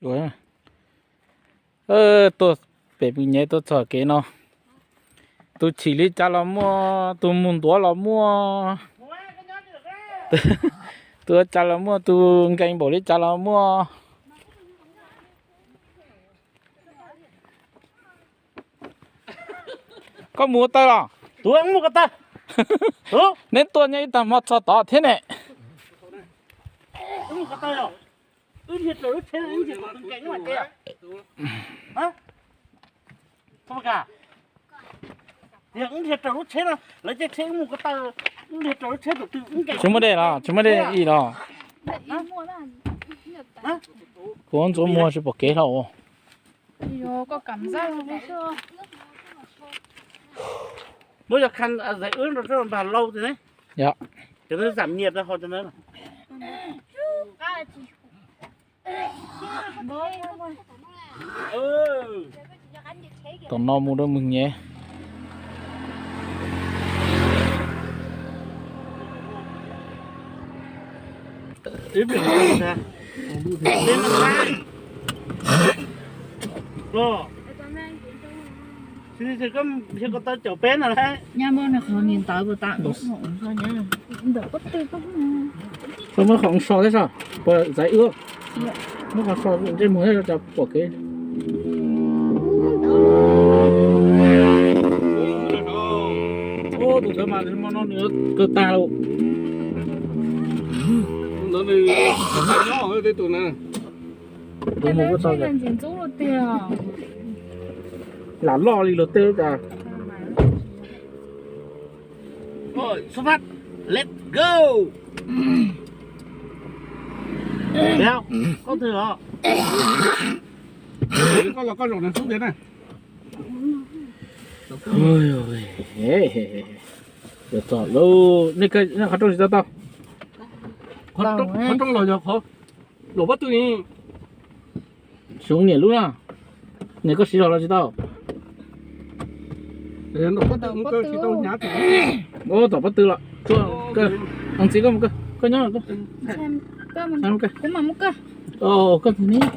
Ua, tuaj pem Mws Nyem tuaj txog kev no, tus chim li cas los muaj, tus mus ntuav los muaj, tus ua cas los muaj, tus nkees npaum li cas los muaj. Koj mus ua taw los? Tus mus ko taw. Neb tuaj nyob ib tag hmo txog tod thiab ne. Tsis muaj dej los, tsis muaj dej ib los? Kuv ntxuav muag tsis pom kev hlo. Muab cov khas zais wb rau npag lauj tias ne. Yog. Cov ntawd zam nyias rau hauv cov ntawd. Tom no mus rau Mws Nyem. Koj muab qhov so thiab sas, puas zais wb, muab qhov so ntsej muag thiab cov pom kev. Tus ntawd mas hmo no nws kawg tag lawm. Tus ntawd nws nyob tej tus na. Lam loj li luag tej cas. Xuất phát. Let's go. Koj twg os? Koj los koj zaum nws xub tiag na. Txog lawm, nej qhov rooj tsis tau tau. Qhov rooj los yog qhov, los pob tw. Xyov niam lub na, niam koj siv los los tsis tau. Ua tom pob tw los. Ntxiv koj mus, koj nyob, koj mus, koj mus, koj mus, koj mus.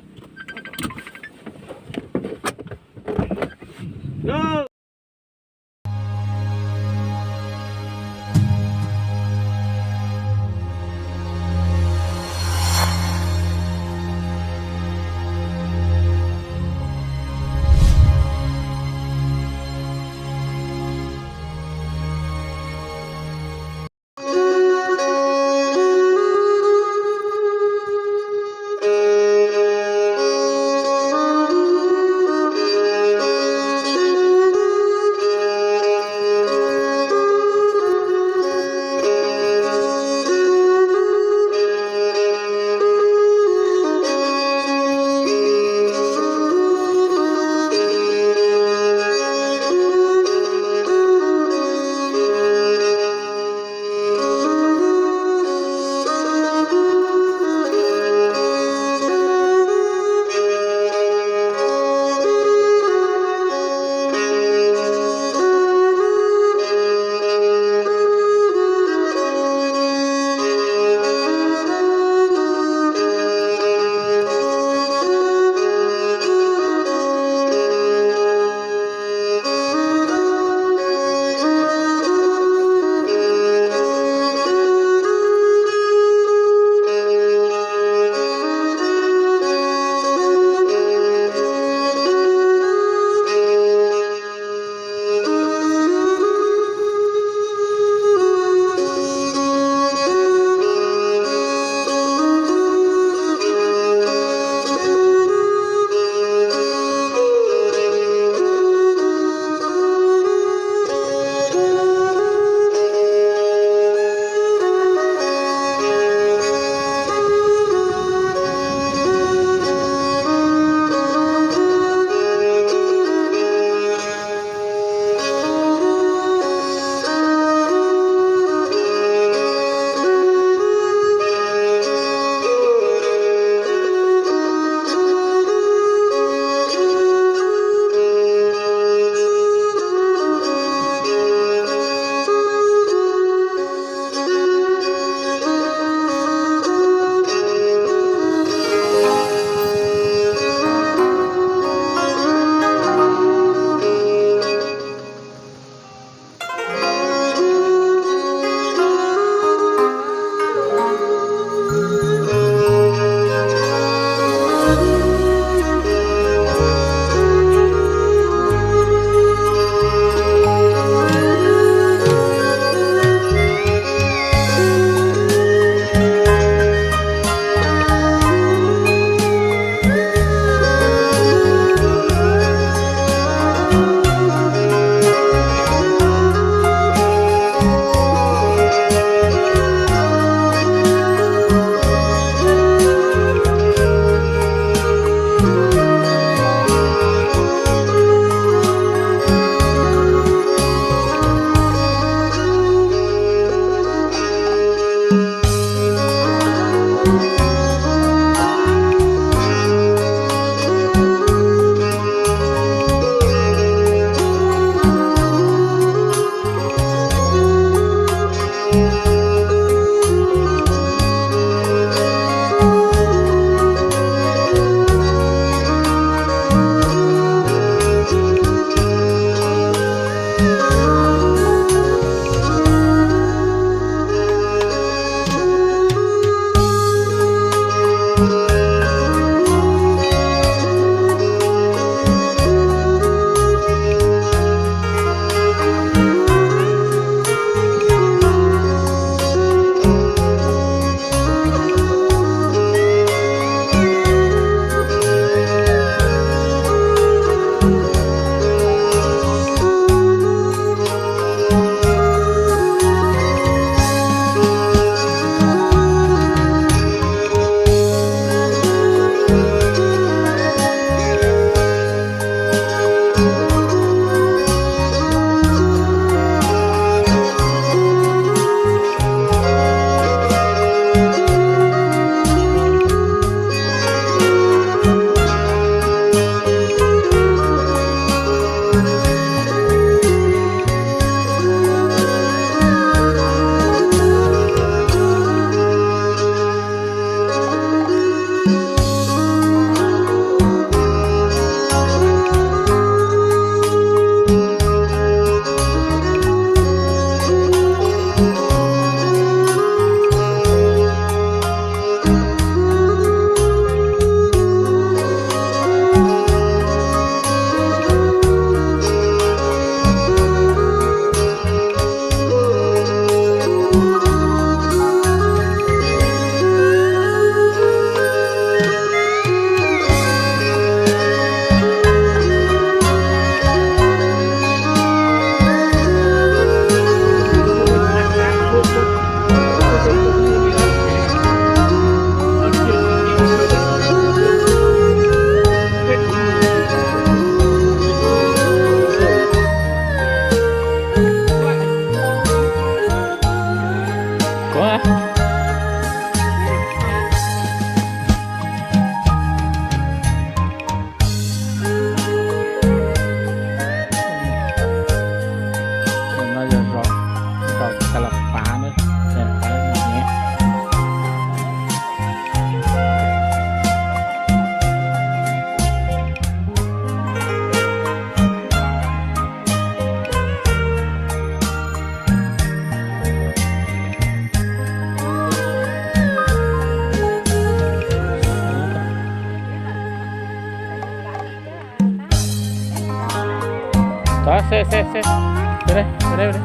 Seb, seb, seb. Ua li, ua li, ua li.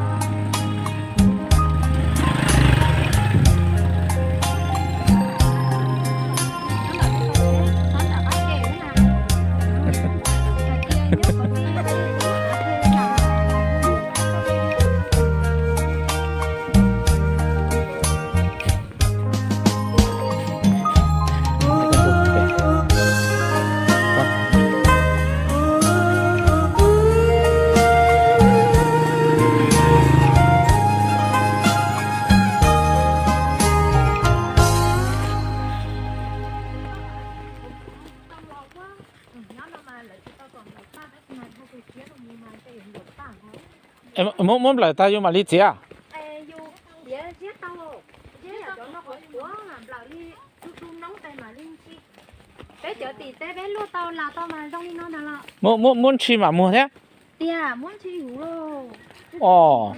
Muab, muab nplawm tag yus mam li txiav. Muab, muab, muab ntshis mam muag thiab. Tiag, muab ntshis huv lauj. Os.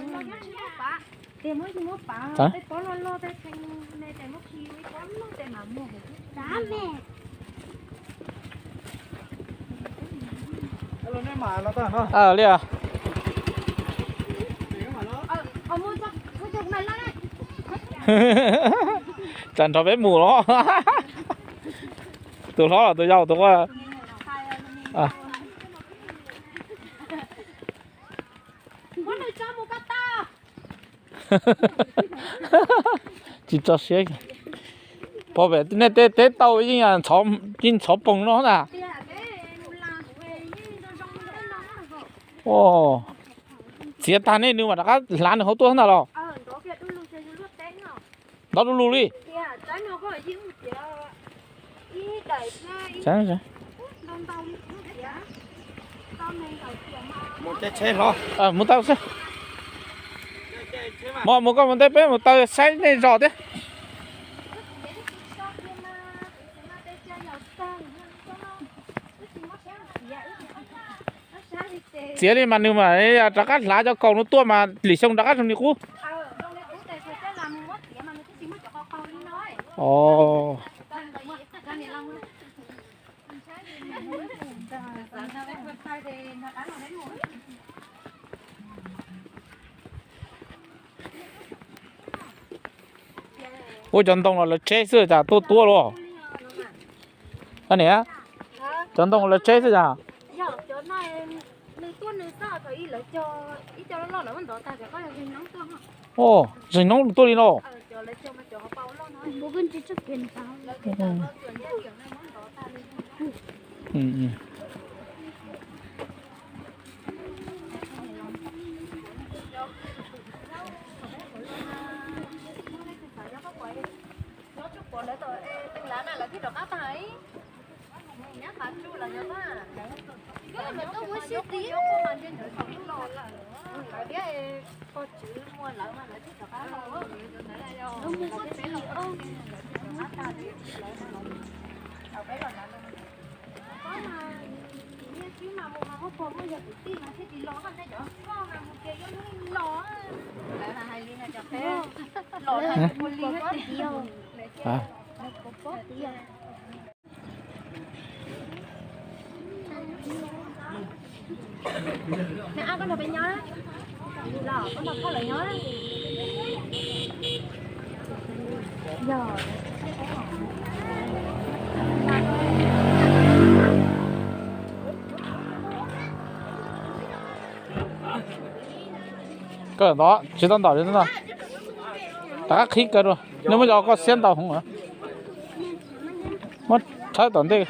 Tiag, muab ntshis muab pav, tej pob loj loj tej txheej me tes muab khi ib pob loj tes mam muag huv. Li os. Tsam nrog peb mus los. Tus hlob los tus yau tus quaj. Tsis tso siab. Pov pem nej tej teb tau yeej, yeej ntxhov poog no na. Txiav tag nej nws mam rov qab hlav nws hauv tuaj ntag los? Ntov du lug li. Mus tau xwb. Mus, mus koj mus ntej peb mus taw saib nej zos thiab. Txiav li mas nws mam rov qab hlav cov kaus no tuaj mas lwm xyoo rov qab zoo li qub. Ua cov ntoo los lawv tseb xwb cas tuaj tuab luaj. Niam, cov ntoo lawv tseb xwb cas? Zeeg noob tuaj li no. Koj ntov tsis tau ntaus li no. Rov qab qhib kaw dua, nej muab cov koj xiab ntau hwv. Muab tshawb tom ntej.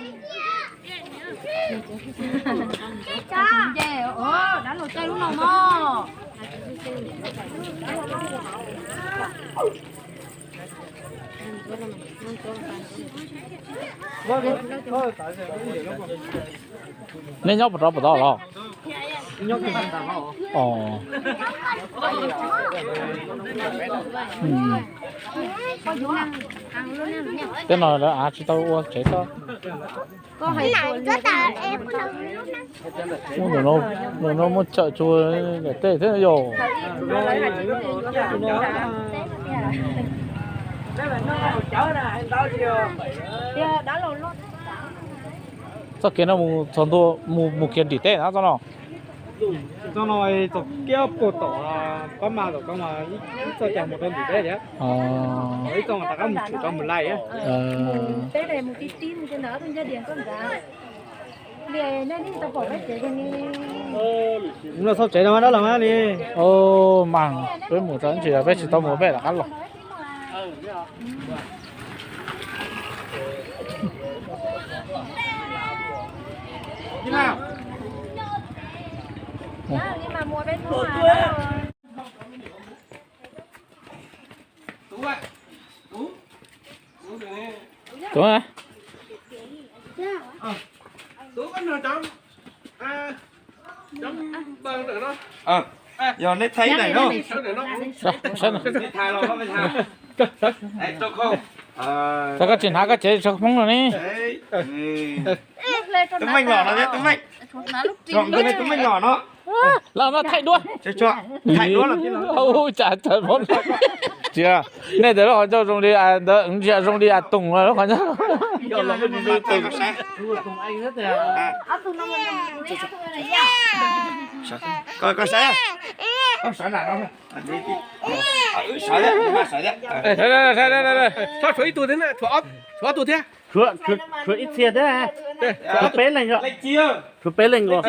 Nej nyob puas rov puas tod los? Tej no lawv av tsis tau ua tsev xwb. Ub, ntawm no muaj tsawm tsuag tej thiab yom. Txoj kev no mus txog ntua mus, mus kiag nrim teb na txoj no. Txoj no txog kiag puag tom qab mas tom koj mas ib txoj cas mus rau ntim teb thiab. Ib txoj mas rov qab mus tshwm rau mus lais. Mus los txog tsev no mas dab laug mas li. Mas peb mus txog ntsis peb tsis tau mus peb rov qab los. Tuv, yog nej thaij ntawm no, tau koj tsis hnav koj cev tso poob no ne. Tub Meej los no, tub Meej, tub Meej los no. Los no thaij duab, thaij duab los. Ua cas tawm poob. Tsis, nej ntawm lub qhov ncauj zoo li ntawd, tsis zoo li a toom lub qhov ncauj. Koj saib, koj saib, txhob tshuav ib tug thiab, tshuav ob tug thiab. Tshuav ib txhia thiab, tshuav peb leeg, tshuav peb leeg os.